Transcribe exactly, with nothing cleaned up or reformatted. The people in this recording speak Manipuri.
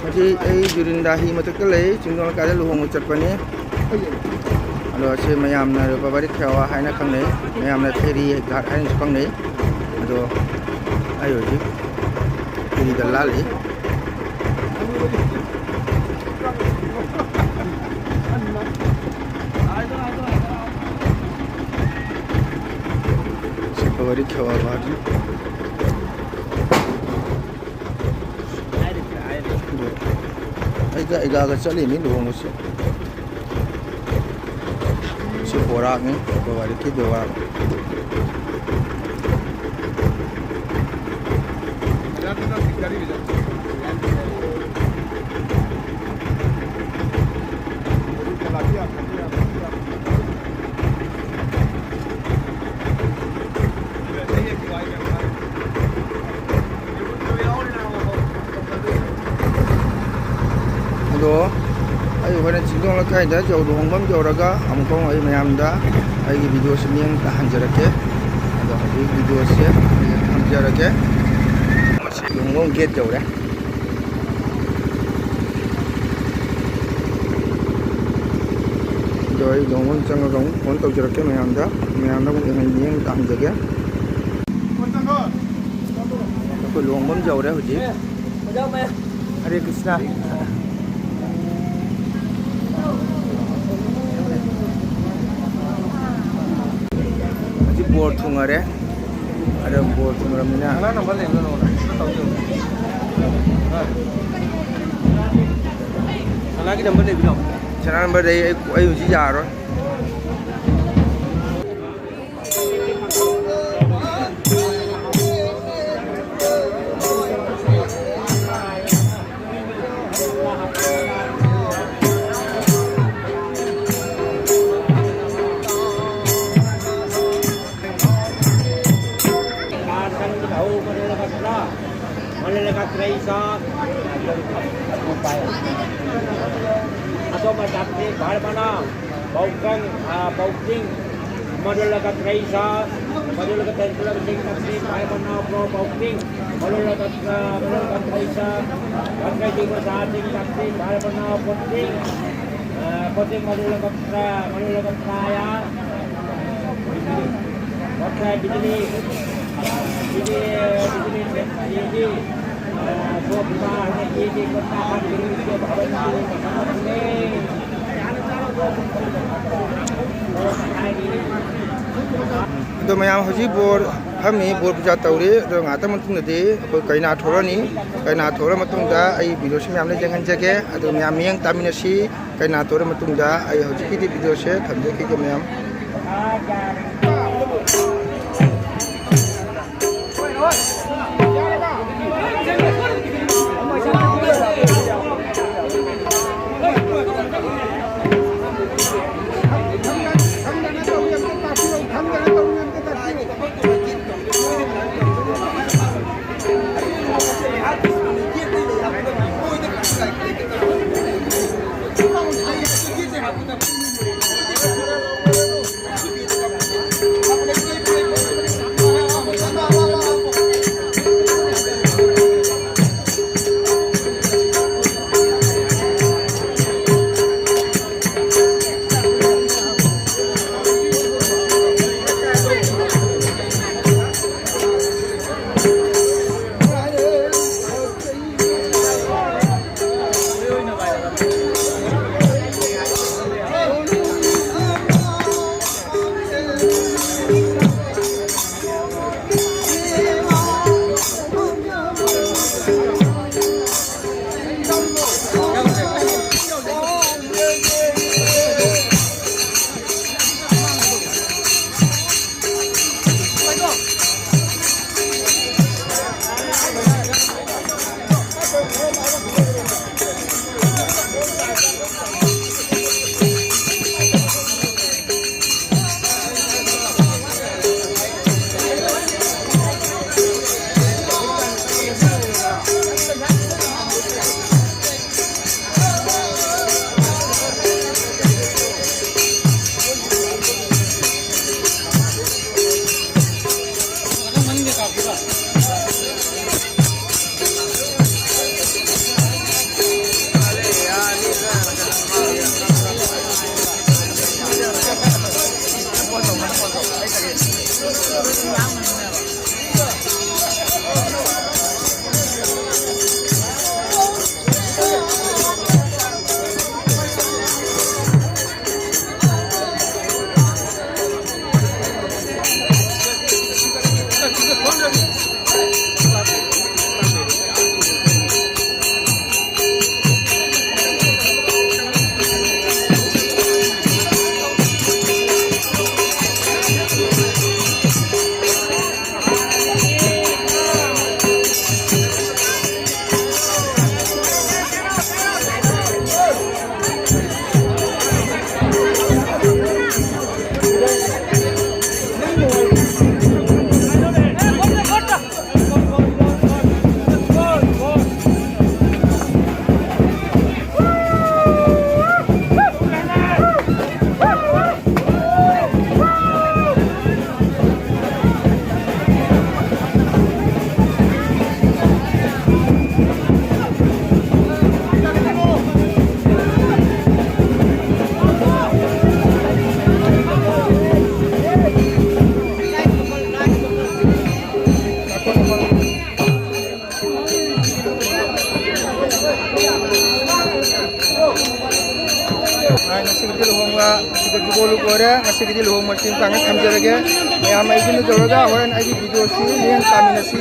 ꯍꯧꯖꯤꯛ ꯑꯩ ꯖꯨꯔꯤꯟꯗꯥ ꯍꯤ ꯃꯊꯛꯇ ꯂꯩ꯫ ꯆꯤꯡꯗꯣꯟ ꯂꯩꯀꯥꯏꯗ ꯂꯨꯍꯣꯡꯕ ꯆꯠꯄꯅꯤ꯫ ꯑꯗꯣ ꯑꯁꯤ ꯃꯌꯥꯝꯅ ꯔꯨꯄꯥꯕꯥꯔꯤ ꯈꯦꯋꯥ ꯍꯥꯏꯅ ꯈꯪꯅꯩ, ꯃꯌꯥꯝꯅ ꯐꯦꯔꯤ ꯒꯥꯠ ꯍꯥꯏꯅꯁꯨ ꯈꯪꯅꯩ꯫ ꯑꯗꯣ ꯑꯩ ꯍꯧꯖꯤꯛ ꯐꯦꯔꯤꯗ ꯂꯥꯜꯂꯤ꯫ ꯔꯨꯄꯥꯕꯥꯔꯤ ꯈꯦꯋꯥ ꯒꯥꯔꯗꯦꯟ꯫ ꯑꯩꯒ ꯑꯩꯒꯥꯒ ꯆꯠꯂꯤꯅꯤ ꯂꯨꯍꯣꯡꯕꯁꯤ꯫ ꯁꯤ ꯕꯣꯔꯥꯛꯅꯤ, ꯕꯣꯔꯥꯛꯀꯤ ꯕꯣꯔꯥꯛ꯫ ꯑꯗꯣ ꯑꯩ ꯍꯣꯔꯦꯟ ꯆꯤꯡꯗꯣꯡ ꯂꯩꯀꯥꯏꯗ ꯌꯧ-, ꯂꯨꯍꯣꯡꯐꯝ ꯌꯧꯔꯒ ꯑꯃꯨꯛꯀ ꯑꯩ ꯃꯌꯥꯝꯗ ꯑꯩꯒꯤ ꯚꯤꯗꯤꯑꯣꯁꯤ ꯃꯤꯠꯌꯦꯡ ꯇꯥꯍꯟꯖꯔꯛꯀꯦ꯫ ꯑꯗꯣ ꯍꯧꯖꯤꯛ ꯚꯤꯗꯤꯑꯣꯁꯦ ꯊꯝꯖꯔꯒꯦ꯫ ꯂꯨꯍꯣꯡꯐꯝ ꯒꯦꯠ ꯌꯧꯔꯦ꯫ ꯑꯗꯣ ꯑꯩ ꯂꯨꯍꯣꯡꯐꯝ ꯆꯪꯉꯒ ꯑꯃꯨꯛ ꯐꯣꯟ ꯇꯧꯖꯔꯛꯀꯦ ꯃꯌꯥꯝꯗ, ꯃꯌꯥꯝꯗ ꯑꯃꯨꯛ ꯃꯤꯠꯌꯦꯡ ꯇꯥꯍꯟꯖꯒꯦ꯫ ꯑꯩꯈꯣꯏ ꯂꯨꯍꯣꯡꯐꯝ ꯌꯧꯔꯦ ꯍꯧꯖꯤꯛ꯫ ꯍꯔꯦ ꯀ꯭ꯔꯤꯁꯅ꯫ ꯍꯧꯖꯤꯛ ꯕꯣꯔ ꯊꯨꯡꯉꯔꯦ꯫ ꯑꯗꯣ ꯕꯣꯔ ꯊꯨꯡꯉꯔꯕꯅꯤꯅ ꯁꯅꯥ ꯅꯝꯕꯔ ꯂꯩꯕ꯭ꯔꯣ ꯅꯉꯣꯟꯗ? ꯁꯅꯥꯒꯤ ꯅꯝꯕꯔ ꯂꯩꯕ꯭ꯔꯣ? ꯁꯅꯥ ꯅꯝꯕꯔ ꯂꯩ, ꯑꯩ, ꯑꯩ ꯍꯧꯖꯤꯛ ꯌꯥꯔꯣꯏ꯫ Atau macam ni, baru mana? Baukang, ah, Bauking, model lekat Raisa, Malulagap ten, Malulagap ten, Taxi, five one now, Pro Bauking. Malulagap, uh, Malulagap Kaisa, Bangkay Digo sa ating Taxi, five one now, Puting. Uh, Puting Malulagap, uh, Malulagap Kaya. Bangkay Bijili. Bijili, Bijili, Bijili. Uh, Gopta, Bijili, Gopta, Bijili, Gopta, Bijili. ꯑꯗꯣ ꯃꯌꯥꯝ ꯍꯧꯖꯤꯛ ꯕꯣꯔ ꯐꯝꯃꯤ, ꯕꯣꯔ ꯄꯨꯖꯥ ꯇꯧꯔꯤ꯫ ꯑꯗꯣ ꯉꯥꯛꯇꯪ ꯃꯇꯨꯡꯗꯗꯤ ꯑꯩꯈꯣꯏ ꯀꯩꯅꯥ ꯊꯣꯛꯂꯅꯤ꯫ ꯀꯩꯅꯥ ꯊꯣꯛꯂ ꯃꯇꯨꯡꯗ ꯑꯩ ꯚꯤꯗꯤꯑꯣꯁꯤ ꯃꯌꯥꯝꯗ ꯌꯦꯡꯍꯟꯖꯒꯦ꯫ ꯑꯗꯨ ꯃꯌꯥꯝ ꯃꯤꯠꯌꯦꯡ ꯇꯥꯃꯤꯟꯅꯁꯤ꯫ ꯀꯩꯅꯥ ꯊꯣꯛꯂ ꯃꯇꯨꯡꯗ ꯑꯩ ꯍꯧꯖꯤꯛꯀꯤꯗꯤ ꯚꯤꯗꯤꯑꯣꯁꯦ ꯊꯝꯖꯈꯤꯒꯦ ꯃꯌꯥꯝ꯫ ꯉꯁꯤꯒꯤꯗꯤ ꯂꯨꯍꯣꯡꯕ ꯁꯤꯗꯒꯤ ꯕꯣꯂꯨ ꯑꯣꯏꯔꯦ꯫ ꯉꯁꯤꯒꯤꯗꯤ ꯂꯨꯍꯣꯡꯕꯁꯤ ꯃꯇꯥꯡꯗ ꯊꯝꯖꯔꯒꯦ꯫ ꯃꯌꯥꯝ ꯑꯩꯒꯨꯝꯅ ꯇꯧꯔꯒ ꯍꯣꯔꯦꯟ ꯑꯩꯒꯤ ꯚꯤꯗꯤꯑꯣꯁꯤ ꯂꯦꯡ ꯇꯥꯃꯤꯟꯅꯁꯤ꯫